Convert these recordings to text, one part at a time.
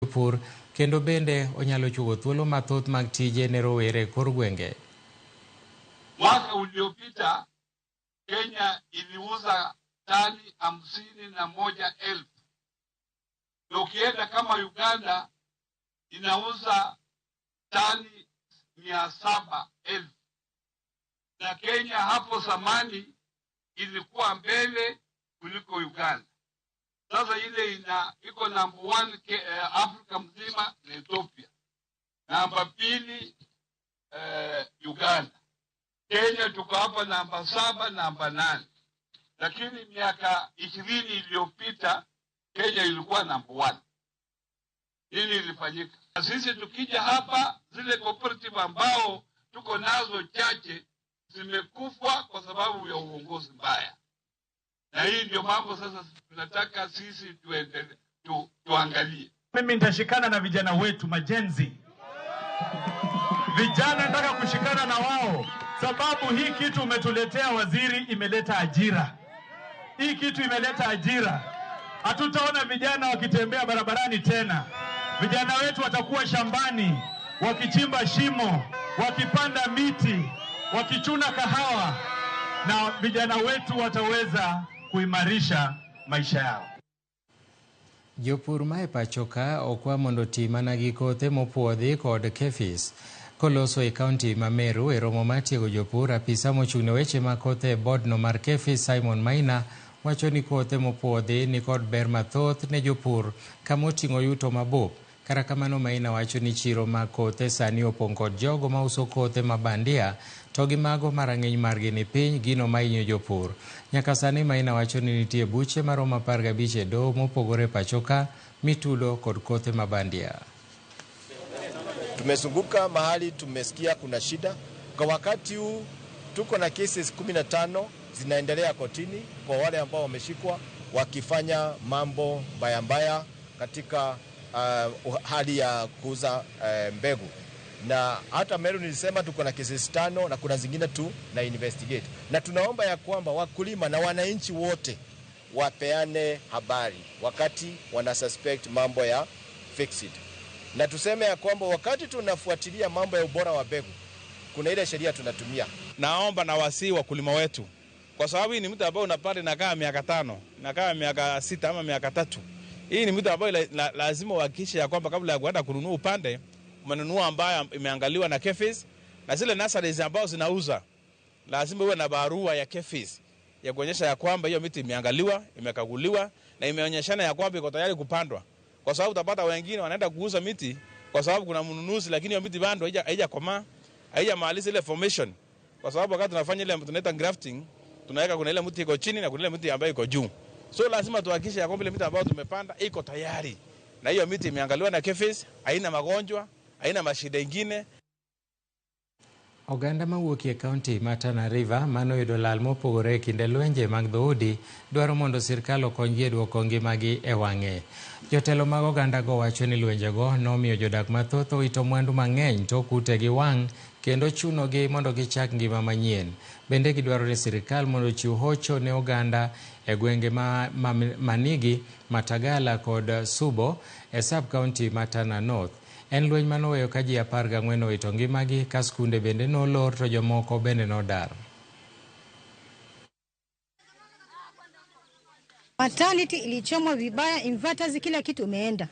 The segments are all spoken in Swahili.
Jopur kendo bende onyalo chuogo thuolo mathoth mag tije ne rowere e kor gwenge. Mwaka uliopita Kenya iliuza tani 51,000 na ukienda kama Uganda inauza tani 700,000 na Kenya hapo zamani ilikuwa mbele kuliko Uganda. Sasa ile ina iko namba 1 Afrika mzima ni Ethiopia, namba 2 Uganda. Kenya tuko hapa namba 7, namba 8, lakini miaka 20 iliyopita Kenya ilikuwa namba 1. Nini ilifanyika? Sisi tukija hapa, zile cooperative ambao tuko nazo chache zimekufa kwa sababu ya uongozi mbaya, na hii ndio mambo sasa tunataka sisi tuangalie. Mimi nitashikana na vijana wetu majenzi. Vijana nataka kushikana na wao, sababu hii kitu umetuletea waziri imeleta ajira. Hii kitu imeleta ajira. Hatutaona vijana wakitembea barabarani tena. Vijana wetu watakuwa shambani wakichimba shimo, wakipanda miti, wakichuna kahawa, na vijana wetu wataweza kuimarisha maisha yao. Jopur ma e pacho ka okwa mondo oti mana gi kothe mopuodhi kod KEPHIS. Koloso e kaunti ma Meru e romo mar tiego jopur, apisa mochung' ne weche mag kothe e bodno mar KEPHIS Simon Maina wacho ni kothe mopuodhi ni kod ber mathoth ne jopur kama oting'o yuto mabup. Kata kamano Maina wacho ni chiro mag kothe sani opong' kod jogo mauso kothe ma bandia to gi mago ma rang'iny margi ni piny, gino mahinyo jopur. Nyaka sani Maina wacho ni nitie buche maromo 15 e doho mopogore pacho ka mitudo kod kothe ma bandia. Tumezunguka mahali tumesikia kuna shida. Kwa wakati huu tuko na cases 15 zinaendelea kotini kwa wale ambao wameshikwa wakifanya mambo mbaya mbaya katika hali ya kuuza mbegu. Na hata Meru nilisema tuko na cases 5 na kuna zingine tu na investigate. Na tunaomba ya kwamba wakulima na wananchi wote wapeane habari wakati wana suspect mambo ya fixed. Na tuseme ya kwamba wakati tunafuatilia mambo ya ubora wa mbegu, kuna ile sheria tunatumia. Naomba na wasihi wakulima wetu, kwa sababu hii ni mtu ambao unapanda na kama miaka 5, na kama miaka 6 ama miaka 3. Hii ni mtu ambao lazima uhakikishe ya kwamba kabla ya kuenda kununua upande, umenunua ambayo imeangaliwa na KEPHIS, na zile nurseries ambazo zinauza lazima uwe na barua ya KEPHIS ya kuonyesha ya kwamba hiyo miti imeangaliwa, imekaguliwa na imeonyeshana ya kwamba iko tayari kupandwa. Kwa sababu utapata wengine wanaenda kuuza miti kwa sababu kuna mnunuzi, lakini hiyo miti bado haijakomaa, haijamaliza ile formation. Kwa sababu wakati tunafanya ile tunaita grafting, tunaweka kuna ile mti iko chini na kuna ile mti ambayo iko juu. So lazima tuhakikishe ya kwamba ile miti ambayo tumepanda iko tayari, na hiyo miti imeangaliwa na KEPHIS, haina magonjwa, haina mashida ingine. Oganda mawuok e kaunti ma Tana River manoyudo lal mopogore e kinde lwenje mag dhoudi dwaro mondo sirkal okonygi e duoko ngimagi e wang'e. Jotelo mag ogandago wacho ni lwenjego nomiyo jodak mathoth owito mwandu mang'eny tok utegi wang' kendo chunogi mondo gichak ngima manyien. Bende gidwaro ni sirkal mondo ochiw hocho ne oganda e gwenge ma Manigi, Matagala kod Subo e sub-county ma Tana North. En lweny manoweyo ka ji 14 owito ngimagi ka skunde bende nolor to jomoko bende nodar. Maternity ilichomwa vibaya, inverters, kila kitu imeenda.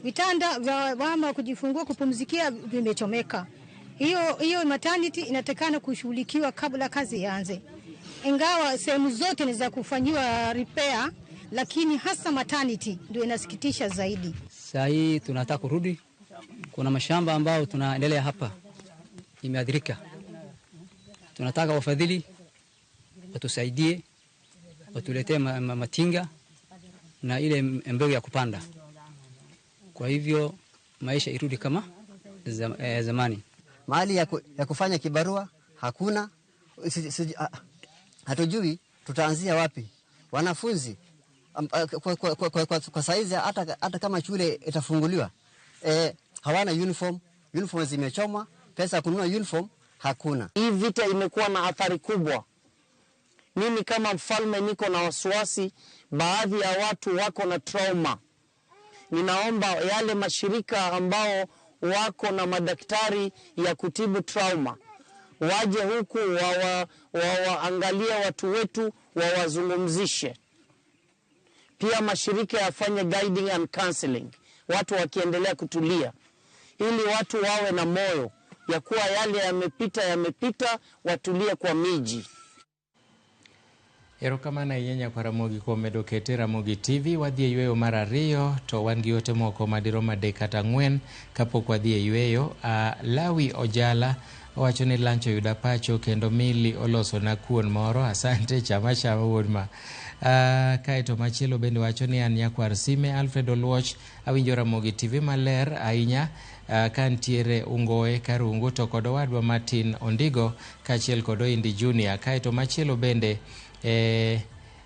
Vitanda vya mama kujifungua kupumzikia vimechomeka. Hiyo maternity inatakana kushughulikiwa kabla kazi ianze. Ingawa sehemu zote ni za kufanyiwa repair, lakini hasa maternity ndio inasikitisha zaidi. Saa hii tunataka kurudi. Kuna mashamba ambao tunaendelea hapa imeathirika. Tunataka wafadhili watusaidie, watuletee matinga na ile mbegu ya kupanda. Kwa hivyo maisha irudi kama zamani. Mahali ya kufanya kibarua hakuna, hatujui tutaanzia wapi. Wanafunzi kwa saizi hata kama shule itafunguliwa, hawana uniform, uniform zimechomwa, pesa kununua uniform hakuna. Hii vita imekuwa na athari kubwa. Mimi kama mfalme niko na wasiwasi, baadhi ya watu wako na trauma. Ninaomba yale mashirika ambao wako na madaktari ya kutibu trauma waje huku wawaangalie watu wetu, wawazungumzishe. Pia mashirika yafanye guiding and counseling, watu wakiendelea kutulia, ili watu wawe na moyo ya kuwa yale yamepita yamepita, watulie kwa miji. Erokamano ahinya nyakwar Ramogi kuom medo kete Ramogi TV. Wadhi e yweyo mar ariyo to wan gi ote moko madirom 3 kata 4 kapok wadhi e yweyo. Lawi Ojala owacho ni lunch oyuda pacho kendo Mili oloso na kuon moro. Asante, chama chama wuod ma. Kaeto machielo bende wacho ni an nyakwar Sime Alfred Oluoch, awinjo Ramogi TV maler ahinya ka ntiere Ungoe Karungu to kod owadwa Martin Ondigo kaachiel kod Oindi Junior. Kaeto machielo bende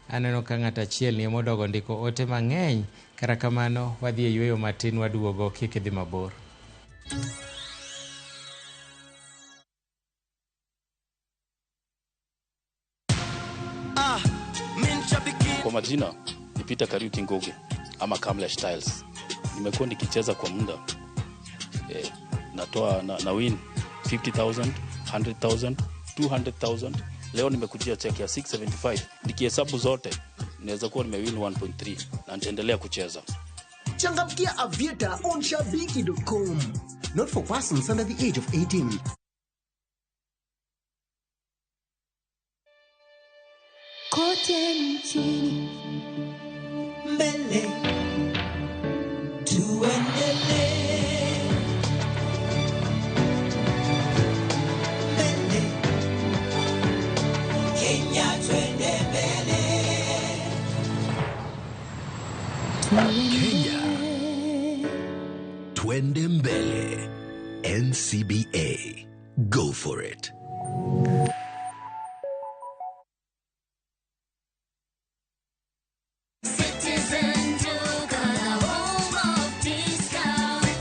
aneno ka ng'at achiel ni emodogo ndiko ote mang'eny. Kata kamano wadhi e yweyo matin, waduogo, kik idhi mabor. Kwa majina ni Peter Kariuki Ngugi ama Kamlesh Tiles. Nimekuwa nikicheza kwa muda. Natoa na win 50,000, 100,000, 200,000. Leo nimekujia check ya 675. Nikihesabu zote naweza kuwa nimewin 1.3 na nitaendelea kucheza. Changamkia Aviator on shabiki.com. Not for persons under the age of 18. Kote nchini mbele tuendelee, mbele Kenya twende mbele, Kenya twende mbele. NCBA, go for it.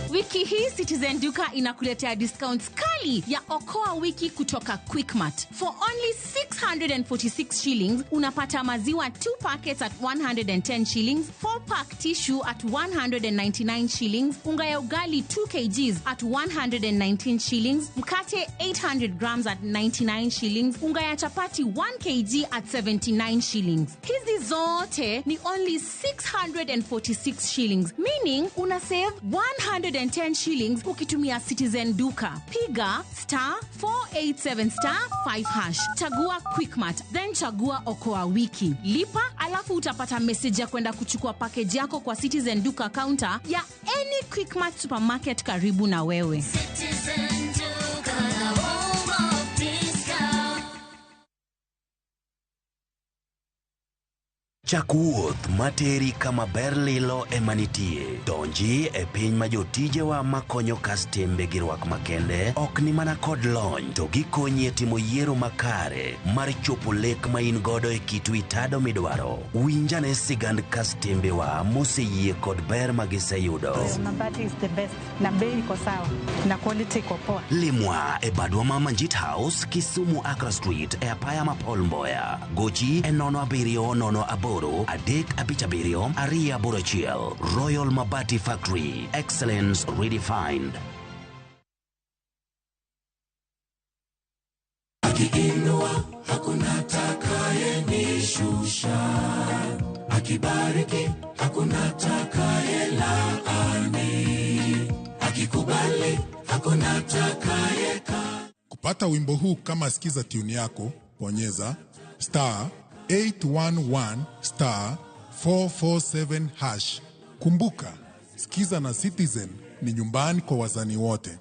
Wiki hii Citizen Duka inakuletea discounts kali ya Okoa Wiki kutoka Quickmart. For only 646 shillings unapata maziwa 2 packets at 110 shillings, 4 pack tissue at 199 shillings, unga ya ugali 2 kgs at 119 shillings, mkate 800 grams at 99 shillings, unga ya chapati 1 kg at 79 shillings. Hizi zote ni only 646 shillings, meaning una save 110 shillings ukitumia Citizen Duka. Piga *487 *5#, chagua Quickmart, then chagua Okoa Wiki, lipa, alafu utapata message ya kwenda kuchukua package yako kwa Citizen Duka counter ya any Quickmart supermarket karibu na wewe. Citizen Duka, the home of discount. Chak wuoth materi kama ber lilo ema nitie. Donji e piny ma jotijewa makonyo kastembe gi rwak makende ok ni mana kod lony to gikonyi e timo yiero makare mar chopo lek ma in godo e kit wi tado midwaro. Winjane sigand kastembewa moseyie kod ber ma giseyudo. Mabati is the best na bei iko sawa na quality iko poa. Limwa e badwa ma Manjit House, Kisumu Accra Street e apaya ma Paul Mboya. Gochi e 07 08 3 5 7 2 8 1. Royal Mabati Factory, excellence redefined. Akiinua hakuna atakayenishusha, akibariki hakuna atakayelaani, akikubali hakuna atakayeka. Kupata wimbo huu kama sikiza tune yako, bonyeza *811 *447#. Kumbuka, Sikiza na Citizen ni nyumbani kwa wasanii wote.